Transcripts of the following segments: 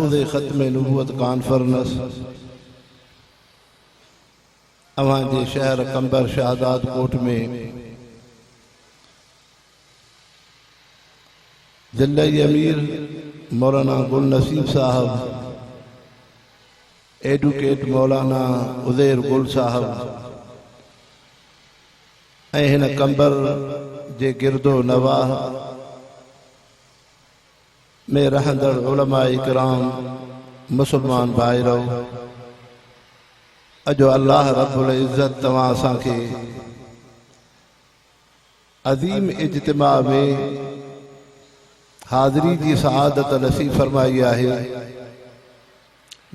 تحفظ ختم نبوت ڪانفرنس اوهان جي شهر قمبر شهداد ڪوٽ ۾ ضلعي امير مولانا گل نصيب صاحب، ايڊوڪيٽ مولانا عزير گل صاحب ۽ هن قمبر جي گرد و نواح ۾ رهندڙ علماء ڪرام، مسلمان ڀائرؤ! اڄ الله رب العزت توهان اسان کي عظيم اجتماع ۾ حاضري جي سعادت نصيب فرمائي آهي،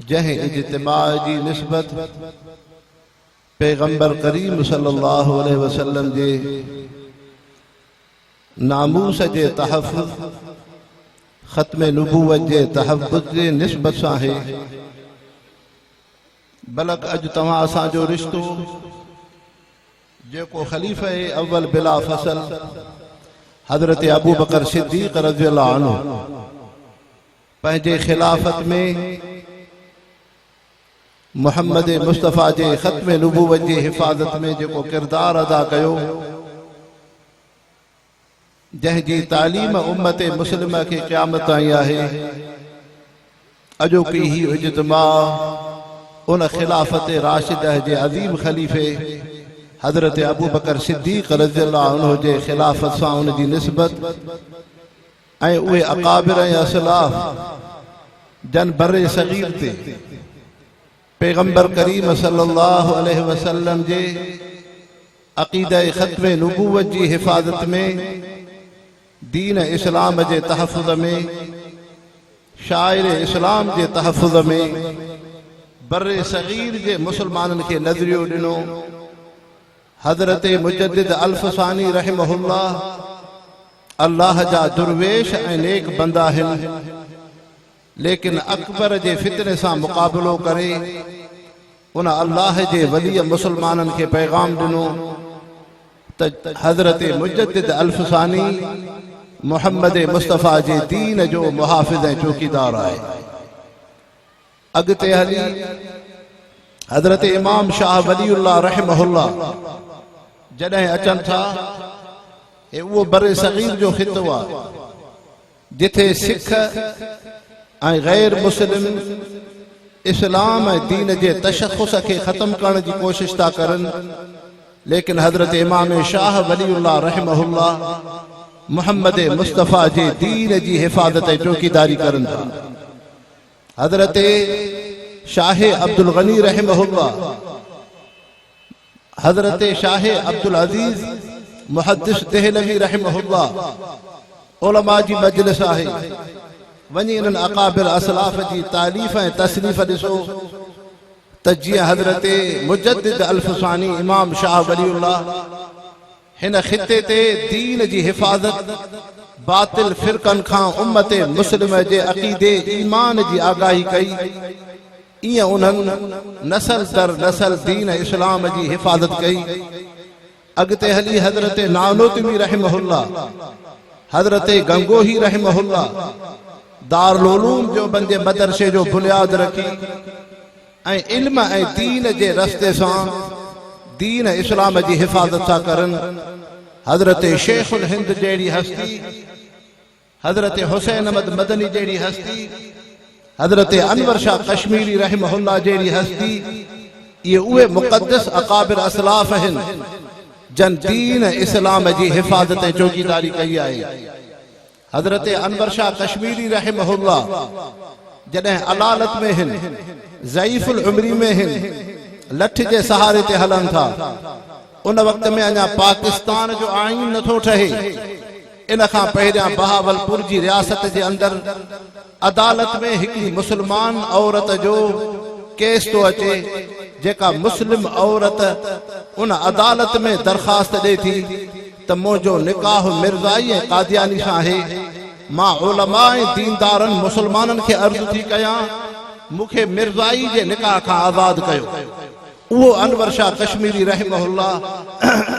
جنهن اجتماع جي نسبت پيغمبر ڪريم صلي الله عليه وسلم جي ناموس جي تحفظ، ختم نبوت جي تحفظ جي نسبت سان آهي، بلڪ اڄ توهان اسان جو رشتو جيڪو خليفه اول بلا فصل حضرت ابوبڪر صديق رضي الله عنه پنهنجي خلافت ۾ محمد مصطفيٰ جي ختم نبوت جي حفاظت ۾ جيڪو ڪردار ادا ڪيو، جنهن جي تعليم امت مسلمه کي قيامت تائين آهي، اڄوڪي هي اجتماع ان خلافت راشده جي عظيم خليفي حضرت ابوبڪر صديق رضي الله عنه جي خلافت سان ان جي نسبت ۽ اهي اڪابر ۽ اسلاف جن برصغير تي پيغمبر ڪريم صلي الله عليه وسلم جي عقيده ختم نبوت جي حفاظت ۾ دين اسلام جي تحفظ ۾ شاعر اسلام جي تحفظ ۾ برصغير جي مسلمانن کي نظريو ڏنو. حضرت مجدد الف ثاني رحمه الله الله جا درويش ۽ نيڪ بندا هن، ليڪن اڪبر جي فتني سان مقابلو ڪري ان الله جي ولي مسلمانن کي پيغام ڏنو ته حضرت مجدد الف ثاني محمد مصطفيٰ جي دين جو محافظ ۽ چوڪيدار آهي. اڳتي هلي حضرت امام شاهه ولي الله رحمه الله جڏهن اچن ٿا، هي اهو برصغير جو خطو آهي جتي سک ۽ غير مسلم اسلام ۽ دين جي تشخص کي ختم ڪرڻ جي ڪوشش ٿا ڪرن، ليڪن حضرت امام شاهه ولي الله رحمه الله محمد مصطفيٰ جي دين جي حفاظت ۽ چوڪيداري ڪرن ٿا. حضرت شاهه عبدالغني رحمه الله، حضرت شاهه عبدالعزيز محدث دهلوي رحمه الله علماء جي مجلس آهي، وڃي انهن اڪابر اسلاف جي تاليف ۽ تصنيف ڏسو ته جيئن حضرت مجدد الف ثاني امام شاهه ولي الله هن خطي تي دين جي حفاظت، باطل فرقن کان امت مسلمه جي عقيدي ايمان جي آگاهي ڪئي، ايئن انهن نسل در نسل دين اسلام جي حفاظت ڪئي. اڳتي هلي حضرت نانوتوي رحمه الله، حضرت گنگوهي رحمه الله دارالعلوم ديوبند جي مدرسي جو بنياد رکي، ۽ علم ۽ دين جي رستي سان دين اسلام جي حفاظت ٿا ڪرن. حضرت شيخ الهند جهڙي هستي، حضرت حسين احمد مدني جهڙي هستي، حضرت انور شاهه ڪشميري رحمه الله جهڙي هستي، اهي اهي مقدس اڪابر اسلاف آهن جن دين اسلام جي حفاظت ۽ چوڪيداري ڪئي آهي. حضرت انور شاهه ڪشميري رحمه الله جڏهن علالت ۾ هن، ضعيف العمري ۾ هن، لٺ جي سهاري تي هلن ٿا، ان وقت ۾ اڃا پاڪستان جو آئين نٿو ٺهي، ان کان پهريان بهاولپور جي رياست جي اندر عدالت ۾ هڪڙي مسلمان عورت جو ڪيس ٿو اچي، جيڪا مسلم عورت ان عدالت ۾ درخواست ڏئي ٿي ته منهنجو نڪاح مرزائي ۽ قادياني سان آهي، مان علماء ۽ ديندارن مسلمانن کي عرض ٿي ڪيان، مون کي مرزائي جي نڪاح کان آزاد ڪيو. اهو انور شاهه ڪشميري رحمه الله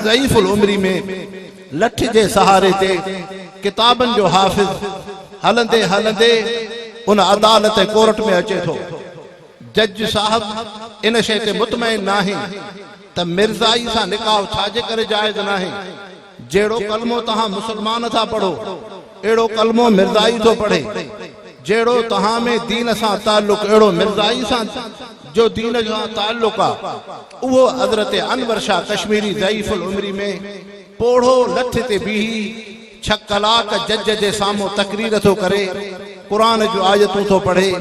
ضعيف العمري ۾ لٺ جي سهاري تي ڪتابن جو حافظ هلندي هلندي. ان عدالت ۽ ڪورٽ ۾ اچي ٿو. جج صاحب ان شيء تي مطمئن ناهي ته مرزائي سان نڪاح ڇا جي ڪري جائز ناهي. جهڙو ڪلمو توهان مسلمان ٿا پڙهو، اهڙو ڪلمو مرزائي ٿو پڙهي. جهڙو توهان ۾ دين سان تعلق اهڙو مرزائي سان جو دين سان تعلق آ. اهو حضرت انور شاهه ڪشميري ضعيف العمري ۾ پوڙهو لٺ تي بيهي ڇهه ڪلاڪ جج جي سامهون تقرير ٿو ڪري، قرآن جون آيتون ٿو پڙهي،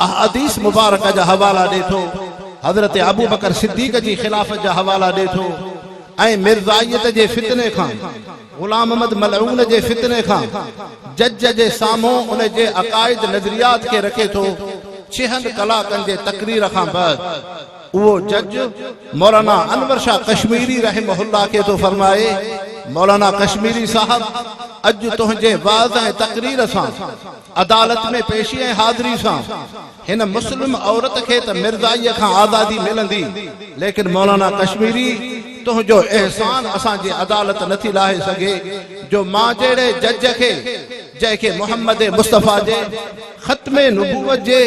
احاديث مبارڪه جا حوالا ڏي ٿو، حضرت ابوبڪر صديق جي خلافت جا حوالا ڏي ٿو ۽ مرزائيت جي فتني کان، غلام احمد ملعون جي فتني کان جج جي سامهون ان جي عقائد نظريات کي رکي ٿو، ڇهن ڪلاڪن جي تقرير کان بعد. اهو جج مولانا انور شاهه ڪشميري رحمه الله کي ٿو فرمائي، مولانا ڪشميري صاحب! اڄ تنهنجي وعظ ۽ تقرير سان، عدالت ۾ پيشي ۽ حاضري سان، هن مسلم عورت کي ته مرزائيء کان آزادي ملندي، ليڪن مولانا ڪشميري تنهنجو احسان اسان جي عدالت نٿي لاهي سگهي، جو مان جهڙي جج کي، جنهن کي محمد مصطفيٰ جي ختم نبوت جي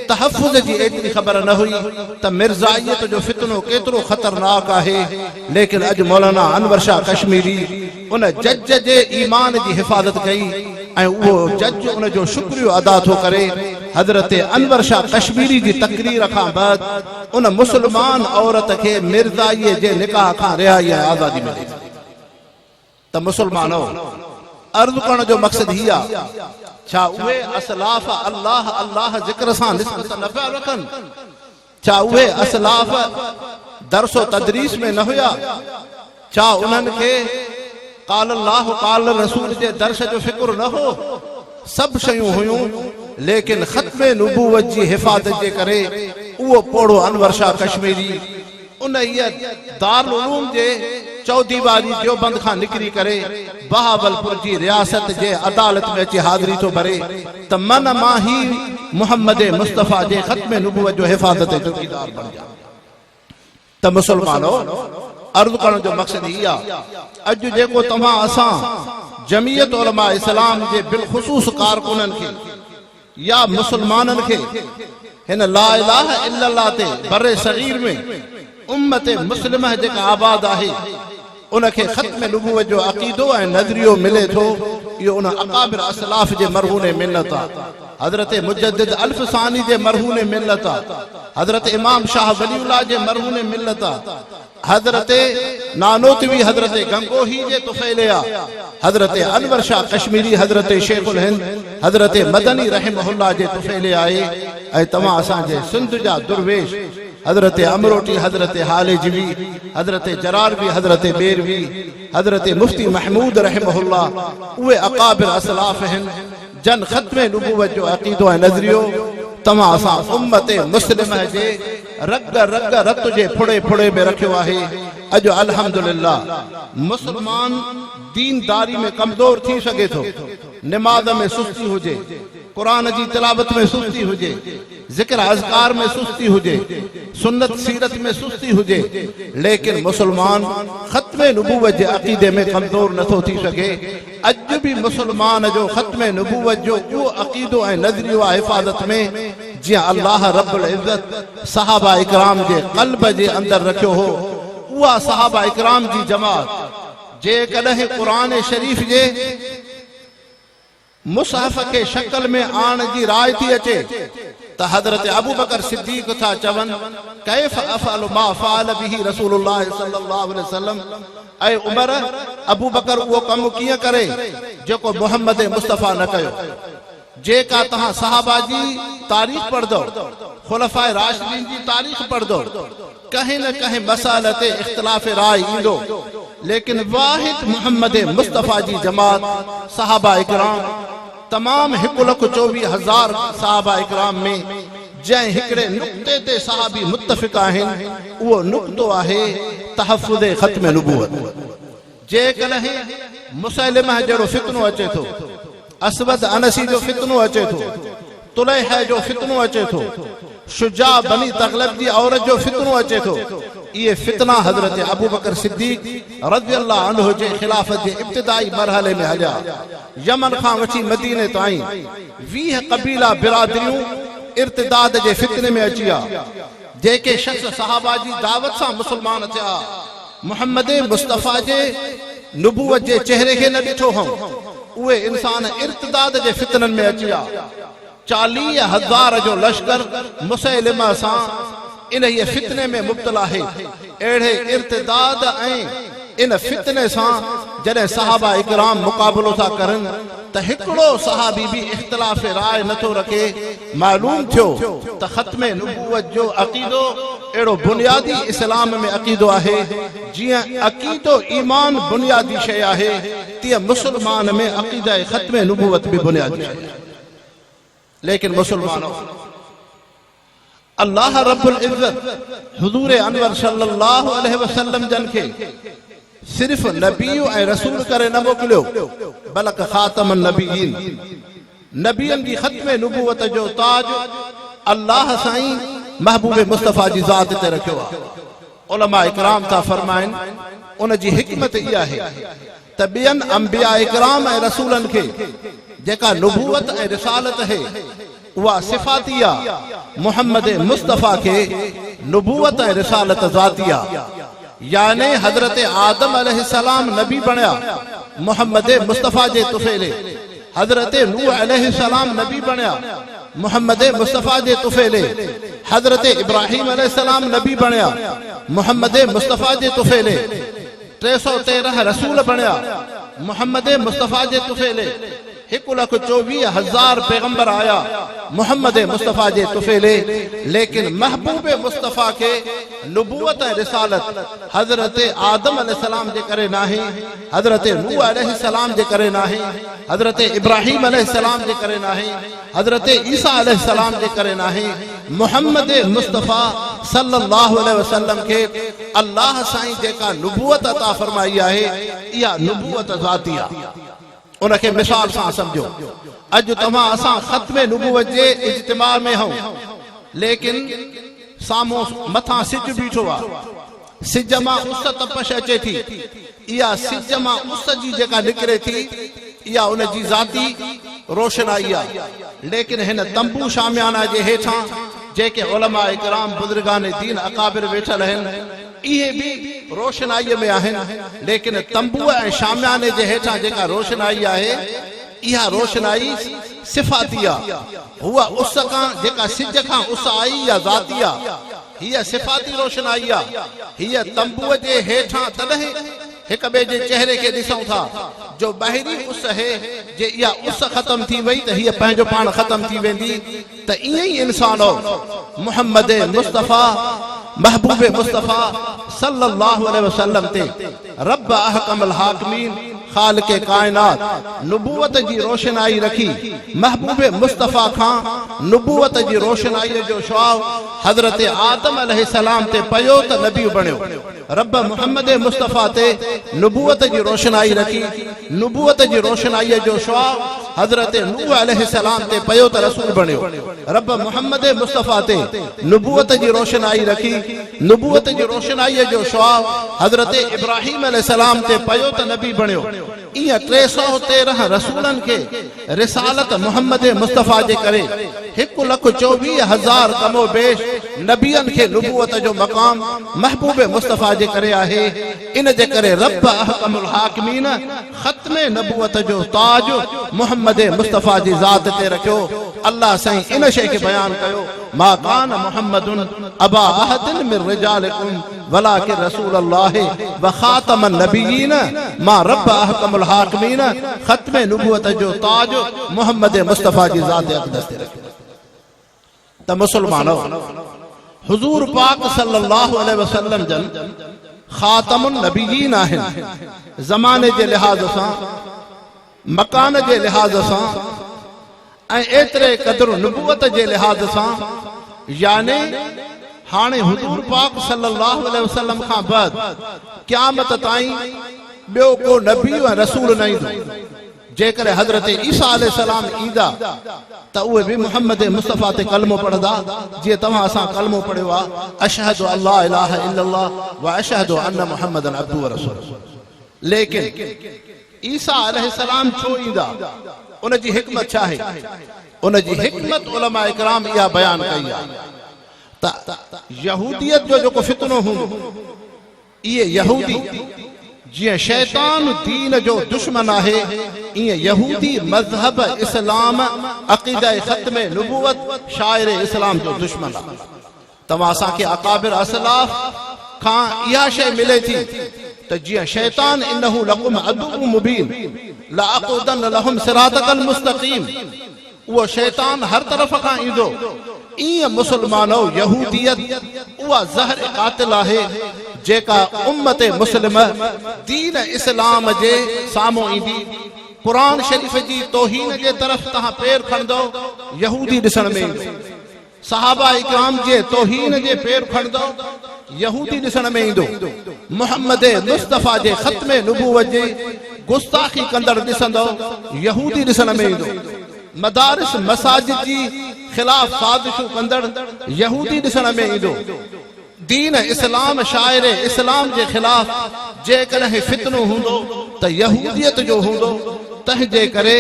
تحفظ جي ايتري خبر نه هئي ته مرزائيت جو فتنو ڪيترو خطرناڪ آهي، ليڪن اڄ مولانا انور شاهه ڪشميري ان جج جي ايمان جي حفاظت ڪئي ۽ اهو جج ان جو شڪريو ادا ٿو ڪري. حضرت انور شاهه ڪشميري جي تقرير کان بعد ان مسلمان عورت کي مرزائي جي نڪاح کان رهائي ۽ آزادي ملي ٿي. ته مسلمانؤ! عرض ڪرڻ جو مقصد هي آ، ڇا اهي اسلاف الله الله ذڪر سان نسبت نه پيا رکن؟ ڇا اهي اسلاف درس و تدريس ۾ نه هيا؟ ڇا انهن کي قال الله قال الرسول جي درس جو فڪر نه هو؟ سڀ شيون هيون، ليڪن ختم نبوت جي حفاظت جي ڪري اهو پوڙهو انور شاهه ڪشميري انهيء دارالعلوم جي چوديواري ديوبند کان نڪري ڪري بهاولپور جي رياست جي عدالت ۾ اچي حاضري ٿو ڀري ته من مان هي محمد مصطفيٰ جي ختم نبوت جو حفاظت ۽ چوڪيدار بڻجان ته مسلمانو! عرض ڪرڻ جو مقصد هي آ اڄ جيڪو توهان اسان جمعيت علماء اسلام جي بالخصوص ڪارڪنن کي يا مسلمانن کي هن لا اله الا الله تي برصغير ۾ امت مسلمه جيڪا آباد آهي ان کي ختم نبوت جو عقيدو ۽ نظريو ملي ٿو اهو ان اڪابر اسلاف جي مرهون منت آ حضرت مجدد الف ثاني جي مرهون منت آ حضرت امام شاهه ولي الله جي مرهون منت آ حضرت نانوتوي حضرت گنگوهي جي طفيليا حضرت انور شاهه ڪشميري حضرت شيخ الهند حضرت مدني رحمه الله جي طفيلي آهي ۽ توهان اسان جي سنڌ جا درويش حضرت امروٽي حضرت هاليجوي حضرت جراروي حضرت ٻيروي حضرت مفتي محمود رحمه الله اهي اڪابر اسلاف هن جن ختم نبوت جو عقيدو ۽ نظريو توهان اسان امت مسلمه جي رڳ رڳ رت جي ڦڙي ڦڙي ۾ رکيو آهي، اڄ الحمدلله مسلمان دينداري ۾ ڪمزور ٿي سگهي ٿو، نماز ۾ سستي هجي، قرآن جي تلاوت ۾ سستي هجي، ذڪر اذڪار ۾ سستي هجي، سنت سيرت ۾ سستي هجي، ليڪن مسلمان ختم نبوت جي عقيدي ۾ ڪمزور نٿو ٿي سگهي، اڄ به مسلمان جو ختم نبوت جو اهو عقيدو ۽ نظريو آهي حفاظت ۾ جيئن الله رب العزت صحابه اڪرام جي قلب جي اندر رکيو هو اها صحابه اڪرام جي جماعت جيڪڏهن قرآن شريف جي مصحف کي شڪل ۾ آڻڻ جي راء ٿي اچي ته حضرت ابوبڪر صديق ٿا چون، ڪيف افعل ما فعل به رسول الله صلي الله عليه وسلم، اي عمر! ابوبڪر اهو ڪم ڪيئن ڪري جيڪو محمد مصطفيٰ نه ڪيو. جيڪا توهان صحابه جي تاريخ پڙهندؤ، خلفاء راشدين جي تاريخ پڙهندؤ، ڪنهن نه ڪنهن مسئلي تي اختلاف راء ايندو، ليڪن واحد محمد مصطفيٰ جي جماعت صحابه اڪرام، تمام 1,24,000 صحابه اڪرام ۾ جنهن هڪڙي نقطي تي صحابي متفق آهن اهو نقطو آهي تحفظ ختم نبوت. جيڪڏهن مسيلمه جهڙو فتنو اچي ٿو، اسود عنسي جو فتنو اچي ٿو، طليحه جو فتنو اچي ٿو، شجاع بني تغلب جي عورت جو فتنو اچي ٿو اهي فتنا حضرت ابوبڪر صديق رضي الله عنه جي خلافت جي ابتدائي مرحلي ۾ هليا. يمن کان وٺي مديني تائين 20 قبيلا برادريون ارتداد جي فتني ۾ اچي ويا. جيڪي شخص صحابه جي دعوت سان مسلمان ٿيا، محمد مصطفيٰ جي نبوت جي چهري کي نه ڏٺو هئون، اهي انسان ارتداد جي فتنن ۾ اچي ويا. 40,000 جو لشڪر مسيلمه سان انهيء فتني ۾ مبتلا آهي. اهڙي ارتداد ۽ ان فتني سان جڏهن صحابه اڪرام مقابلو ٿا ڪرن ته هڪڙو صحابي به اختلاف راء نه ٿو رکي، معلوم ٿيو ته ختم نبوت جو عقيدو اهڙو بنيادي اسلام ۾ عقيدو آهي، جيئن عقيدو ايمان بنيادي شيء آهي، تيئن مسلمان ۾ عقيده ختم نبوت به بنيادي شيء آهي. ليڪن مسلمانو! الله رب العزت حضور انور صلي الله عليه وسلم جن کي صرف نبي ۽ رسول ڪري نه موڪليو بلڪ خاتم النبيين، نبين جي ختم نبوت جو تاج الله سائين محبوب مصطفيٰ جي ذات تي رکيو آهي. علماء ڪرام ٿا فرمائن ان جي حڪمت اها آهي ته ٻين انبياء ڪرام ۽ رسولن کي جيڪا نبوت ۽ رسالت اهي اها صفاتي آ، محمد مصطفيٰ کي نبوت ۽ رسالت ذاتي آ. يعني حضرت آدم عليه السلام نبي بڻيا محمد مصطفيٰ جي طفيلي، حضرت نوح عليه السلام نبي بڻيا محمد مصطفيٰ جي طفيلي، حضرت ابراهيم عليه السلام نبي بڻيا محمد مصطفيٰ جي طفيلي. 313 رسول بڻيا، محمد مصطفيٰ جي طفيلي 1,24,000 پيغمبر آيا، محمد مصطفيٰ جي طفيلي، ليڪن محبوب مصطفيٰ کي نبوت ۽ رسالت حضرت آدم عليه السلام جي ڪري ناهي، حضرت نوح عليه السلام جي ڪري ناهي، حضرت ابراهيم عليه السلام جي ڪري ناهي، حضرت عيسيٰ عليه السلام جي ڪري ناهي، محمد مصطفيٰ صلّي اللّٰه عليه وسلّم کي الله سائين جيڪا نبوت عطا فرمائي آهي، اها نبوت ذاتي آهي. ان کي مثال سان سمجهو. اڄ توهان اسان ختم نبوت جي اجتماع ۾ هئون، ليڪن سامهون مٿان سج بيٺو آهي. سج مان اس تپش اچي ٿي. اها سج مان اس جي جيڪا نڪري ٿي، اها ان جي ذاتي روشنائي آهي. ليڪن هن تنبو شاميانه جي هيٺان جيڪي علماء ڪرام، بزرگان دين، اڪابر ويٺل آهن، اهي به روشنائيء ۾ آهن، ليڪن تنبوء ۽ شامياني جي هيٺان جيڪا روشنائي آهي، اها روشنائي صفاتي آهي. هوء اس کان جيڪا سج کان اس آئي، اها ذاتي آهي. هيء صفاتي روشنائي آ. هيء تنبوء جي هيٺان تڏهن هڪ ٻئي جي چهري کي ڏسون ٿا، جو ٻاهرين اس اهي، جي اها اس ختم ٿي وئي ته هيء پنهنجو پاڻ ختم ٿي ويندي ته ائين ئي انسانو! محمد مصطفيٰ، محبوب مصطفيٰ صلّي اللّٰه عليه وسلّم تي ربّ احڪم الحاڪمين خالق ڪائنات نبوت جي روشنائي رکي، محبوب مصطفيٰ کان نبوت جي روشنائيء جو شعاع حضرت آدم عليه السلام تي پيو ته نبي بڻيو. رب محمد مصطفيٰ تي نبوت جي روشنائي رکي، نبوت جي روشنائيء جو شعاع حضرت نوح عليه السلام تي پيو ته رسول بڻيو. رب محمد مصطفيٰ تي نبوت جي روشنائي رکي، نبوت جي روشنائيء جو شعاع حضرت ابراهيم عليه السلام تي پيو ته نبي بڻيو. ائين 313 رسولن کي رسالت محمد مصطفيٰ جي ڪري 1,24,000 ڪم و بيش نبين کي نبوت جو مقام محبوب مصطفيٰ جي ڪري آهي، ان جي ڪري رب احڪم الحاڪمين ختم نبوت جو تاج محمد مصطفيٰ جي ذات تي رکيو، الله سائين ان شيء کي بيان ڪيو، ما ڪان محمد ابا احد من رجالڪم ولڪن رسول الله وخاتم النبيين، مان رب احڪم الحاڪمين ختم نبوت جو تاج محمد مصطفيٰ جي ذات اقدس تي رکيو ته مسلمانؤ! حضور پاڪ صلي الله عليه وسلم جن خاتم النبيين آهن، زماني جي لحاظ سان، مڪان جي لحاظ سان ۽ ايتري قدر نبوت جي لحاظ سان يعني هاڻي حضور پاڪ صلي الله عليه وسلم کان بعد قيامت تائين ٻيو ڪو نبي ۽ رسول نه ايندو. جيڪڏهن حضرت عيسيٰ عليه السلام ايندا ته اهي به محمد مصطفيٰ تي ڪلمو پڙهندا جيئن توهان اسان ڪلمو پڙهيو آهي اشهد ان لا اله الا الله واشهد ان محمدا عبده ورسوله. ليڪن عيسيٰ عليه السلام ڇو ايندا؟ ان جي حڪمت ڇا آهي؟ ان جي حڪمت علماء ڪرام اها بيان ڪئي آهي ته يهوديت جو جيڪو فتنو هوندو، اهي يهودي جيئن شيطان دين جو دشمن آهي، ايئن يهودي مذهب اسلام، عقيده ختم نبوت، شاعر اسلام جو دشمن آهي. توهان اسان کي اڪابر اسلاف کان اها شيء ملي ٿي ته جيئن شيطان انه لڪم عدو مبين لاقعدن لهم صراطک المستقيم اهو شيطان هر طرف کان ايندو ايئن مسلمانو يهوديت اها زهر قاتل آهي جيڪا امت مسلمه دين اسلام جي سامهون ايندي قرآن شريف جي توهين جي طرف توهان پير کڻندو يهودي ڏسڻ ۾ ايندو. صحابه ڪرام جي توهين جي پير کڻندو يهودي ڏسڻ ۾ ايندو، محمد مصطفيٰ جي ختم نبوت جي گستاخي ڪندڙ ڏسندو يهودي ڏسڻ ۾ ايندو، مدارس مساجد جي خلاف سازشون ڪندڙ يهودي ڏسڻ ۾ ايندو، دين اسلام شاعر اسلام جي خلاف جيڪڏهن فتنو هوندو ته يهوديت جو هوندو، تنهن جي ڪري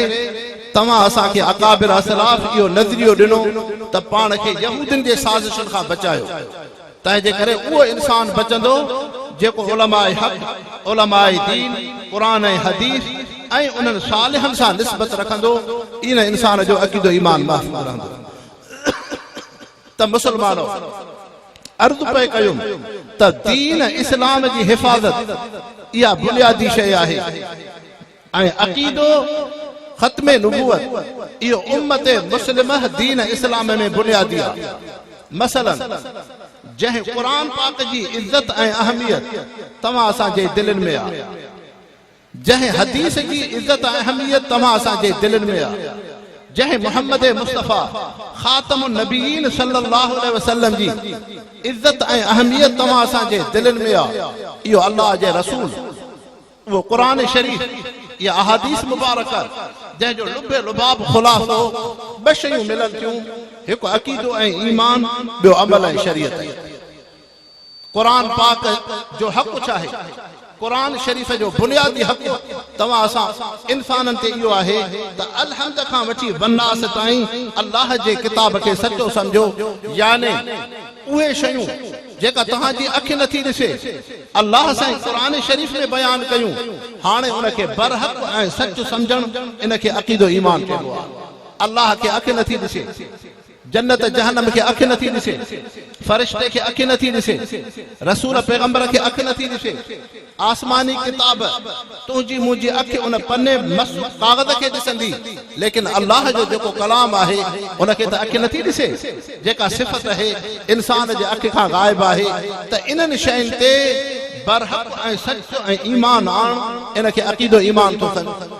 توهان اسان کي اڪابر اسلاف اهو نظريو ڏنو ته پاڻ کي يهودين جي سازشن کان بچايو، تنهن جي ڪري اهو انسان بچندو جيڪو علماء حق، علماء دين، قرآن ۽ حديث ۽ انهن صالحن سان نسبت رکندو، ان انسان جو عقيدو ايمان محفوظ رهندو. ته مسلمانو! عرض پئي ڪيم ته دين اسلام جي حفاظت اها بنيادي شيء آهي ۽ عقيدو ختم نبوت اهو امت مسلمه دين اسلام ۾ بنيادي آهي. مثلا جنهن قرآن پاڪ جي عزت ۽ اهميت توهان اسان جي دلين ۾ آهي. جنهن حديث جي عزت ۽ اهميت توهان اسان جي دلين ۾ آ، جنهن محمد مصطفيٰ خاتم النبيين صلي الله عليه وسلم جي عزت ۽ اهميت توهان اسان جي دلين ۾ آ، اهو الله جي رسول، اهو قرآن شريف، اها احاديث مبارڪه جنهن جو لب لباب خلاصو ٻه شيون ملن ٿيون، هڪ عقيدو ۽ ايمان، ٻيو عمل ۽ شريعت. قرآن پاڪ جو حق ڇا آهي؟ قرآن شريف جو بنيادي حق توهان اسان انسانن تي اهو آهي ته الحمد کان وٺي والناس تائين الله جي ڪتاب کي سچو سمجهو يعني اهي شيون جيڪا توهان جي اک نٿي ڏسي الله سائين قرآن شريف ۾ بيان ڪيون هاڻي ان کي برحق ۽ سچ سمجهڻ ان کي عقيدو ايمان چئبو آهي الله کي اک نٿي ڏسي. جنت جهنم کي اک نٿي ڏسي، فرشتي کي اک نٿي ڏسي، رسول پيغمبر کي اک نٿي ڏسي، آسماني ڪتاب تنهنجي منهنجي اک ان پني مس ڪاغذ کي ڏسندي، ليڪن الله جو جيڪو ڪلام آهي ان کي ته اک نٿي ڏسي، جيڪا صفت اهي انسان جي اک کان غائب آهي ته انهن شين تي برحق ۽ سچ ۽ ايمان آڻ ان کي عقيدو ايمان ٿو سڏجي.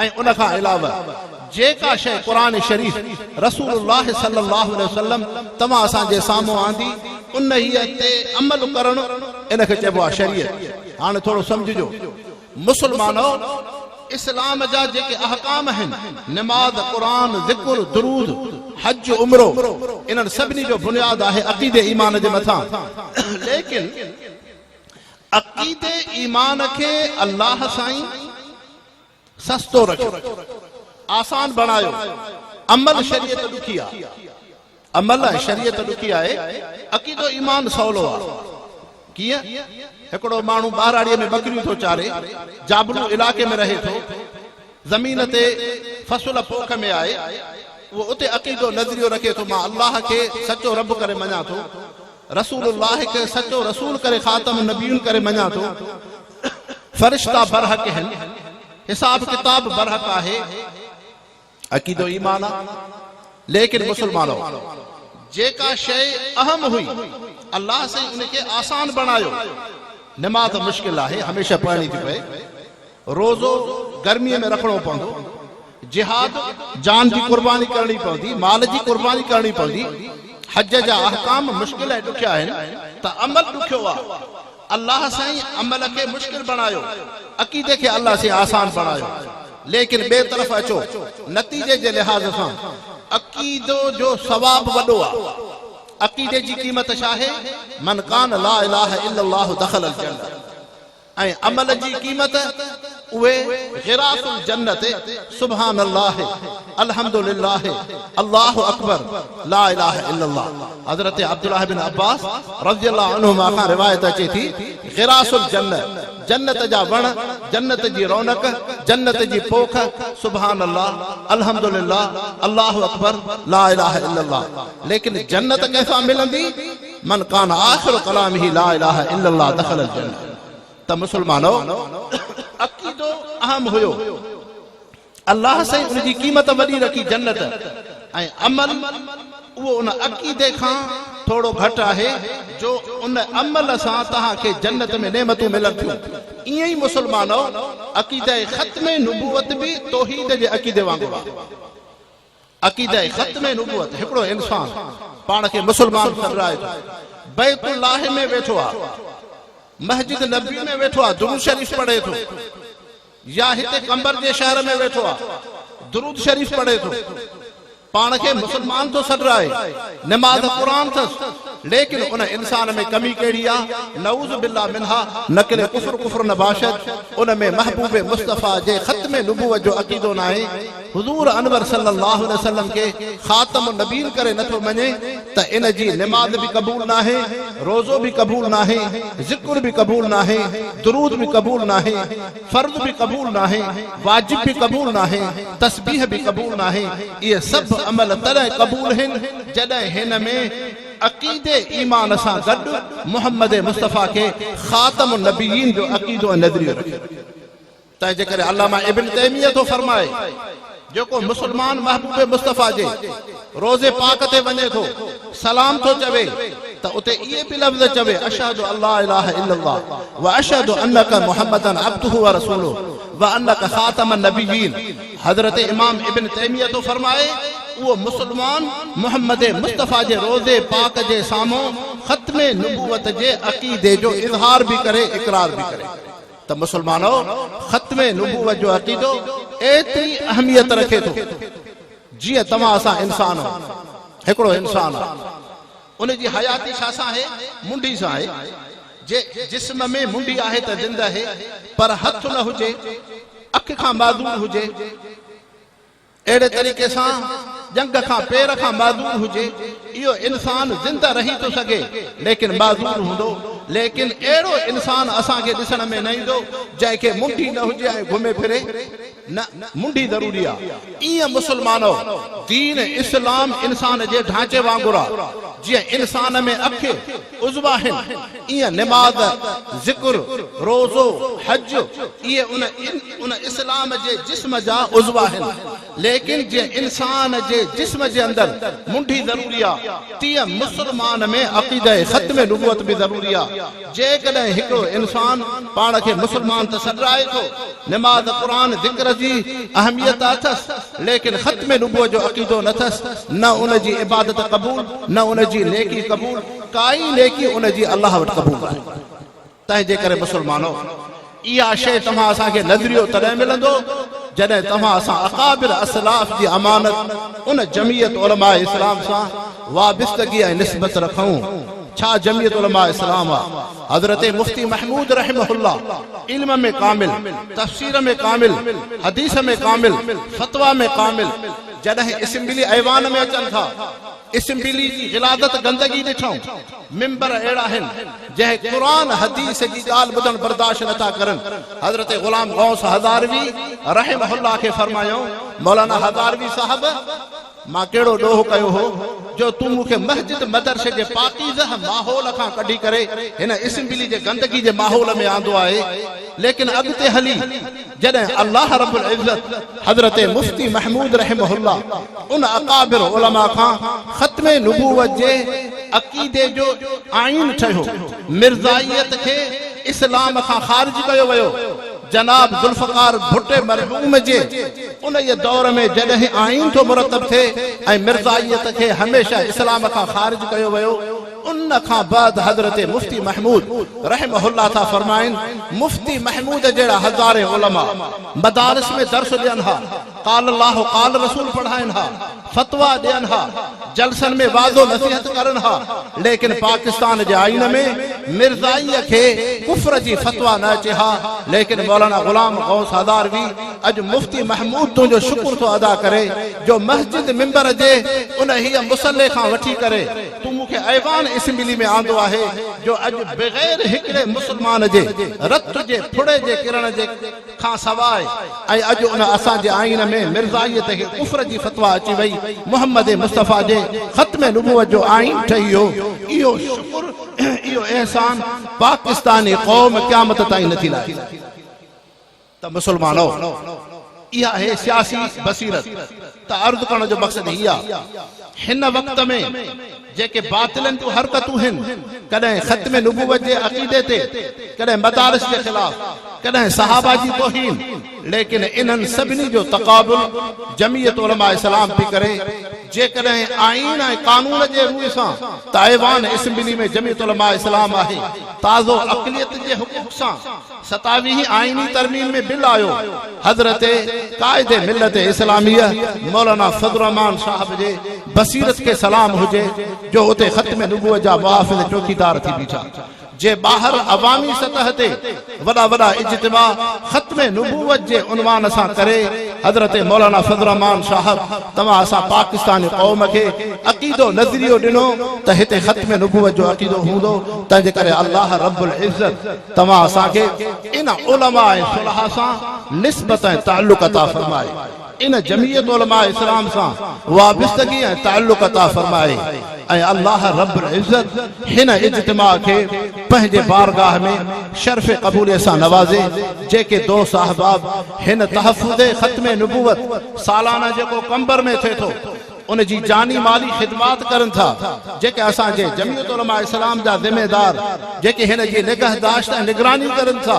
۽ ان کان علاوه جيڪا شيء قرآن شريف رسول الله صلي الله عليه وسلم توهان اسان جي سامهون آندي انهيء تي عمل ڪرڻ ان کي چئبو آهي شريعت. هاڻي ٿورو سمجهجو مسلمانؤ! اسلام جا جيڪي احڪام آهن نماز، قرآن، ذڪر، درود، حج، عمرو انهن سڀني جو بنياد آهي عقيدي ايمان جي مٿان ليڪن عقيدي ايمان کي الله سائين سستو رکيو، آسان بڻايو، عمل شريعت ڏکي آ، عمل ۽ شريعت ڏکي آهي، عقيدو ايمان سولو آ. ڪيئن؟ هڪڙو ماڻهو ٻهراڙيء ۾ ٻڪريون ٿو چاري، جابلو علائقي ۾ رهي ٿو، زمين تي فصل پوک ۾ آهي، اهو اتي عقيدو نظريو رکي ٿو مان الله کي سچو رب ڪري مڃان ٿو، رسول الله کي سچو رسول ڪري خاتم النبيين ڪري مڃان ٿو، فرشتا برحق هن، حساب ڪتاب برحق آهي، عقيدو ايمان آ، ليڪن مسلمانو! جيڪا شيء اهم هئي، الله سائين ان کي آسان بڻايو، نماز مشڪل آهي، هميشه پڙهڻي ٿي پئي، روزو گرميء ۾ رکڻو پوندو، جهاد جان جي قرباني ڪرڻي پوندي، مال جي قرباني ڪرڻي پوندي، حج جا احڪام مشڪل ۽ ڏکيا آهن ته عمل ڏکيو آ، الله سائين عمل کي مشڪل بڻايو، عقيدي کي الله سائين آسان بڻايو. ليڪن ٻئي طرف اچو نتيجي جي لحاظ سان عقيدو جو ثواب وڏو آ. عقيدي جي قيمت ڇا آهي؟ من قال لا اله الا الله دخل الجنه ۽ عمل جي قيمت اهي غراس الجنت سبحان الله الحمد لله الله اڪبر لا اله الا الله حضرت عبدالله بن عباس رضي الله عنهما کان روايت اچي ٿي غراس الجنه جنت جا وڻ، جنت جي رونق، جنت جي پوک، سبحان الله، الحمد لله، الله اڪبر، لا اله الا الله، ليڪن جنت ڪنهن سان ملندي؟ من ڪان آخر ڪلامه لا اله الا الله دخل الجنه. ته مسلمانو! عقيدو اهم هيو. الله سائين ان جي قيمت وڏي رکي جنت ۽ عمل اهو ان عقيدي کان ٿورو گهٽ آهي جو ان عمل سان توهان کي جنت ۾ نعمتون ملن ٿيون ائين ئي مسلمانؤ عقيده ختم نبوت به توحيد جي عقيدي وانگر آهي عقيده ختم نبوت هڪڙو انسان پاڻ کي مسلمان سڏرائي ٿو بيت الله ۾ ويٺو آهي مسجد نبوي ۾ ويٺو آهي درود شريف پڙهي ٿو يا هتي قمبر جي شهر ۾ ويٺو آ درود شريف پڙهي ٿو پاڻ کي مسلمان ٿو سڏرائي نماز قرآن ٿس ليڪن ان انسان ۾ ڪمي ڪهڙي آ نعوذ بالله منها نقل ڪفر ڪفر نه باشد ان ۾ محبوب مصطفيٰ جي ختم نبوت جو عقيدو ناهي حضور انور صلي الله عليه وسلم کي خاتم النبين ڪري نٿو مڃي ته ان جي نماز به قبول ناهي، روزو به قبول ناهي، ذڪر به قبول ناهي، درود به قبول ناهي، فرض به قبول ناهي، واجب به قبول ناهي، تسبيح به قبول ناهي، اهي سڀ عمل تڏهن قبول هن جڏهن هن ۾ عقيدي ايمان سان گڏ محمد مصطفيٰ کي خاتم النبيين جو عقيدو ۽ نظريو رکي. تنهن جي ڪري علامه ابن تيميه ٿو فرمائي، جيڪو مسلمان محبوب مصطفيٰ جي روضي پاڪ تي وڃي ٿو، سلام ٿو چوي ته اتي اهي به لفظ چوي، اشهد ان لا اله الا الله واشهد انک محمدا عبده ورسوله وانک خاتم النبيين حضرت امام ابن تيميه ٿو فرمائي، اهو مسلمان محمد مصطفيٰ جي روضي پاڪ جي سامهون ختم نبوت جي عقيدي جو اظهار به ڪري اقرار به ڪري. ته مسلمانؤ! ختم نبوت جو عقيدو ايتري اهميت رکي ٿو، جيئن توهان اسان انسان آهيون. هڪڙو انسان آهي، ان جي حياتي ڇا سان آهي؟ منڍي سان آهي. جي جسم ۾ منڍي آهي ته زنده آهي، پر هٿ نه هجي، اک کان معذور هجي، اهڙي طريقي سان ڄنگهه کان پير کان معذور هجي، اهو انسان زنده رهي ٿو سگهي، ليڪن معذور هوندو، ليڪن اهڙو انسان اسان کي ڏسڻ ۾ نه ايندو، جنهن کي منڍي نه هجي ۽ گهمي ڦري، نه، منڍي ضروري آ. ايئن مسلمانؤ! دين اسلام انسان جي ڍانچي وانگر آ، جيئن انسان ۾ اک، عضوا آهن، ايئن نماز، ذڪر، روزو، حج، اهي ان ان اسلام جي جسم جا عضوا آهن، ليڪن جيئن انسان جي جسم جي اندر منڍي ضروري آ، تيئن مسلمان ۾ عقيده ختم نبوت به ضروري آ. جيڪڏهن هڪڙو انسان پاڻ کي مسلمان ته سڏرائي ٿو، نماز، قرآن، ذڪر جي اهميت اٿس، ليڪن ختم نبوت جو عقيدو نه اٿس، نه ان جي عبادت قبول، نه ان جي نيڪي قبول، ڪائي نيڪي ان جي الله وٽ قبول ناهي. تنهن جي ڪري مسلمانو! اها شيء توهان اسان کي نظريو تڏهن ملندو جڏهن توهان اسان اڪابر اسلاف جي امانت ان جمعيت علماء اسلام سان وابستگي ۽ نسبت رکون. ڇا جمعيت علماء اسلام آ؟ حضرت مفتي محمود رحمه الله علم ۾ ڪامل، تفسير ۾ ڪامل، حديث ۾ ڪامل، فتويٰ ۾ ڪامل، جڏهن اسيمبلي ايوان ۾ اچن ٿا، اسيمبلي جي غلاظت گندگي ڏٺائون، ممبر اهڙا آهن، جنهن قرآن حديث جي ڳالهه ٻڌڻ برداشت نه ٿا ڪرن. حضرت غلام غوث هزاروي رحمه الله کي فرمايائون، مولانا هزاروي صاحب! مان ڪهڙو ڏوهه ڪيو هو جو تون مون کي مسجد مدرسي جي پاڪيزه ماحول کان ڪڍي ڪري هن اسيمبلي جي گندگي جي ماحول ۾ آندو آهي، ليڪن اڳتي هلي جڏهن الله رب العزت حضرت مفتي محمود رحمه الله ان اڪابر علماء کان ختم نبوت جي عقيدي جو آئين ٺهيو، مرزائيت کي اسلام کان خارج ڪيو ويو، جناب ذوالفقار ڀٽي مرحوم جي انهيء دور ۾ جڏهن آئين ٿو مرتب ٿئي ۽ مرزائيت کي هميشه اسلام کان خارج ڪيو ويو. ان کان بعد حضرت مفتي محمود رحمه الله ٿا فرمائن، مفتي محمود جهڙا هزارين علماء مدارس ۾ درس ڏين ها، قال الله قال رسول پڙهائن ها، فتويٰ ڏين ها، جلسن ۾ وعظ و نصيحت ڪرن ها، ليڪن پاڪستان جي آئين ۾ مرزائيء کي ڪفر جي فتويٰ نه اچي ها، ليڪن مولانا غلام غوث هزاروي اڄ مفتي محمود تنهنجو شڪر ٿو ادا ڪري جو مسجد منبر جي انهيء مصلي کان وٺي ڪري تون مون کي ايوان اسيمبلي ۾ آندو آهي جو اڄ بغير هڪڙي مسلمان جي رت جي ڦڙي جي ڪرڻ جي کان سواء ۽ اڄ ان اسان جي آئين ۾ مرزائيت کي ڪفر جي فتويٰ اچي وئي محمد مصطفيٰ جي ختم نبوت جو آئين ٺهي ويو اهو شڪر اهو احسان پاڪستاني قوم قيامت تائين نٿي لاهي سگهي. ته مسلمانؤ! اها آهي سياسي بصيرت ته عرض ڪرڻ جو مقصد هي آ هن وقت ۾ جيڪي باطلن جون حرڪتون هن ڪڏهن ختم نبوت جي عقيدي تي ڪڏهن مدارس جي خلاف ڪڏهن صحابه جي توهين ليڪن انهن سڀني جو تقابل جمعيت علماء اسلام پي ڪري جيڪڏهن آئين ۽ قانون جي روء سان ته ايوان اسمبلي ۾ جمعيت علماء اسلام آهي تازو اقليت جي حقوق سان ستاويهين آئيني ترميم ۾ بل آيو، حضرت قائد ملت اسلاميه مولانا فضل الرحمان صاحب جي بصيرت کي سلام هجي جو اتي ختم نبوت جا محافظ چوڪيدار ٿي بيٺا، جي ٻاهر عوامي سطح تي وڏا وڏا اجتماع ختم نبوت جي عنوان سان ڪري حضرت مولانا فضل الرحمان صاحب توهان اسان پاڪستاني قوم کي عقيدو نظريو ڏنو ته هتي ختم نبوت جو عقيدو هوندو تنهنجي ڪري الله رب العزت توهان اسان کي ان علماء ۽ صلحاء سان نسبت ۽ تعلق عطا فرمائي، ان جمعيت علماء اسلام سان وابستگي ۽ تعلق عطا فرمائي ۽ الله رب العزت هن اجتماع کي پنهنجي بارگاهه ۾ شرف قبوليت سان نوازي، جيڪي دوست احباب هن تحفظ ختم نبوت سالانه جيڪو قمبر ۾ ٿئي ٿو، ان جي جاني مالي خدمات ڪرن ٿا، جيڪي اسان جي جمعيت علماء اسلام جا ذميدار جيڪي هن جي نگهداشت ۽ نگراني ڪرن ٿا،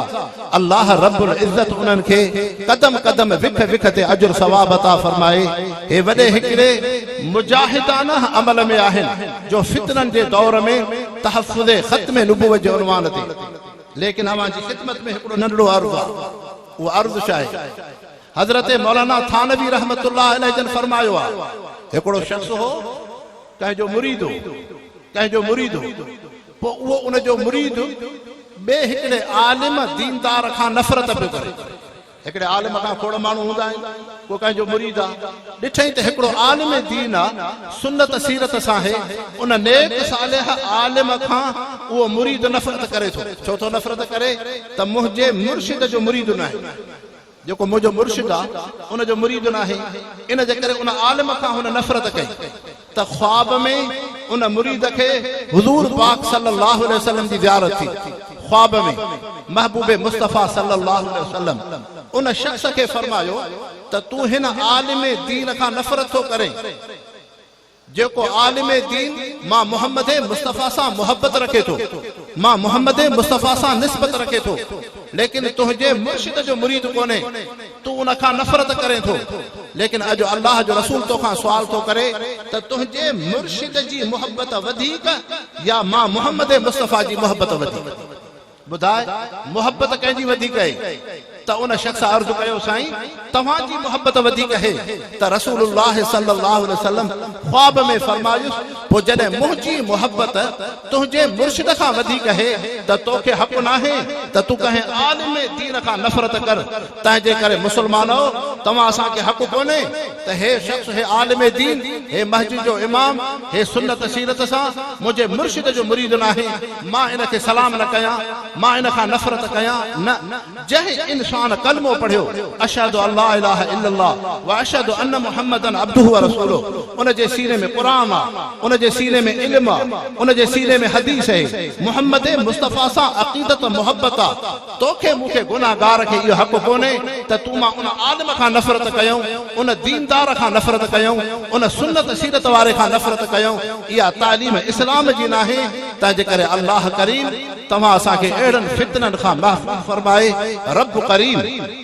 الله رب العزت انهن کي قدم قدم وک وک تي اجر ثواب عطا فرمائي. هي وڏي هڪڙي مجاهدانه عمل ۾ آهن جو فتنن جي دور ۾ تحفظ ختم نبوت جي عنوان تي. ليڪن اوهان جي خدمت ۾ هڪڙو ننڍڙو عرض آهي، اهو عرض ڇا آهي؟ حضرت مولانا ٿانوي رحمة الله عليه جن فرمايو آ، هڪڙو شخص هو، ڪنهن جو مريد هو، ڪنهن جو مريد هو، پوء اهو ان جو مريد ٻئي هڪڙي عالم ديندار کان نفرت پيو ڪري. هڪڙي عالم کان کوڙ ماڻهو هوندا آهن، ڪو ڪنهن جو مريد آ، ڏٺئين ته هڪڙو عالم دين آ، سنت سيرت سان آهي، ان نيڪ صالح عالم کان اهو مريد نفرت ڪري ٿو. ڇو ٿو نفرت ڪري؟ ته منهنجي مرشد جو مريد ناهي. جيڪو منهنجو مرشد آ، ان جو مريد ناهي، ان جي ڪري ان عالم کان هن نفرت ڪئي ته خواب ۾ ان مريد کي حضور پاڪ صلي الله عليه وسلم جي زيارت ٿي، خواب ۾ محبوب مصطفيٰ صلي الله عليه وسلم ان شخص کي فرمايو ته تون هن عالم دين کان نفرت ٿو ڪرين، جيڪو عالم دين مان محمد مصطفيٰ سان محبت رکي ٿو، مان محمد مصطفيٰ سان نسبت رکي ٿو، ليڪن تنهنجي مرشد جو مريد ڪونهي، تون ان کان نفرت ڪرين ٿو، ليڪن اڄ الله جو رسول توکان سوال ٿو ڪري ته تنهنجي مرشد جي محبت وڌيڪ يا مان محمد مصطفيٰ جي محبت وڌيڪ؟ ٻڌاء، محبت ڪنهن جي وڌيڪ اهي؟ ته ان شخص عرض ڪيو، سائين! توهان جي محبت وڌيڪ اهي. ته رسول الله صلي الله عليه وسلم خواب ۾ فرمايس، پوء جڏهن منهنجي محبت تنهنجي مرشد کان وڌيڪ اهي ته توکي حق ناهي ته تون ڪنهن عالم دين کان نفرت ڪر. تنهنجي ڪري مسلمانؤ! توهان اسان کي حق ڪونهي ته هي شخص، هي عالم دين، هي مسجد جو امام، هي سنت سيرت سان منهنجي مرشد جو مريد ناهي، مان ان کي سلام نه ڪيان، مان ان کان نفرت ڪيان، نه، جنهن انسان ڪلمو پڙهيو، اشهد ان لا اله الا الله واشهد ان محمدا عبده ورسوله، ان جي سيني ۾ قرآن آ، ان جي سيني ۾ علم آ، ان جي سيني ۾ حديث اهي، محمد مصطفيٰ سان عقيدت محبت آ، توکي مون کي گنهگار کي اهو حق ڪونهي ته تون مان ان عالم کان نفرت ڪيون، ان ديندار کان نفرت ڪيون، ان سنت سيرت واري کان نفرت ڪيون، اها تعليم اسلام جي ناهي. تنهنجي ڪري الله ڪريم توهان اسان کي اهڙن فتنن کان محفوظ فرمائي، رب ڪريم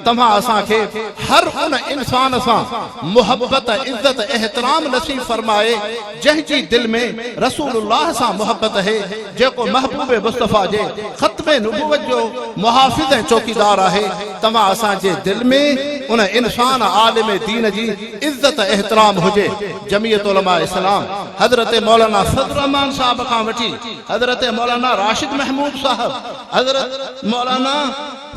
توهان اسان کي هر ان انسان سان محبت، عزت، احترام نصيب فرمائي جنهن جي دل ۾ رسول الله سان محبت اهي، جيڪو محبوب مصطفيٰ جي ختم نبوت جو محافظ ۽ چوڪيدار آهي، توهان اسان جي دل ۾ ان انسان عالم دين جي عزت احترام هجي. جمعيت علماء اسلام حضرت مولانا فضل الرحمان صاحب کان وٺي حضرت مولانا راشد محمود صاحب، حضرت مولانا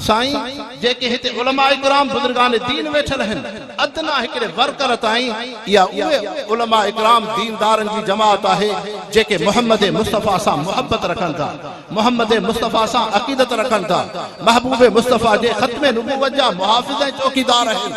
سائين جيڪي هتي علماء ڪرام بزرگان دين ويٺل آهن، ادنيٰ هڪڙي ورڪر تائين اها اهي علماء ڪرام ديندارن جي جماعت آهي جيڪي محمد مصطفيٰ سان محبت رکن ٿا، محمد مصطفيٰ سان عقيدت رکن ٿا، محبوب مصطفيٰ جي ختم نبوت جا محافظ ۽ چوڪيدار آهن.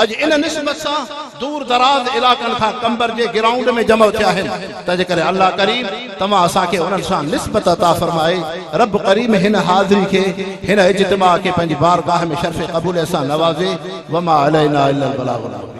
اڄ ان نسبت سان دور دراز علائقن کان قمبر جي گرائونڊ ۾ جمع ٿيا آهن، تنهنجي ڪري الله ڪريم توهان اسان کي انهن سان نسبت عطا فرمائي، رب ڪريم هن حاضري کي هن اجتماع کي پنهنجي بارگاهه ۾ شرف قبوليت سان نوازي، وما علينا الا البلاغ المبين.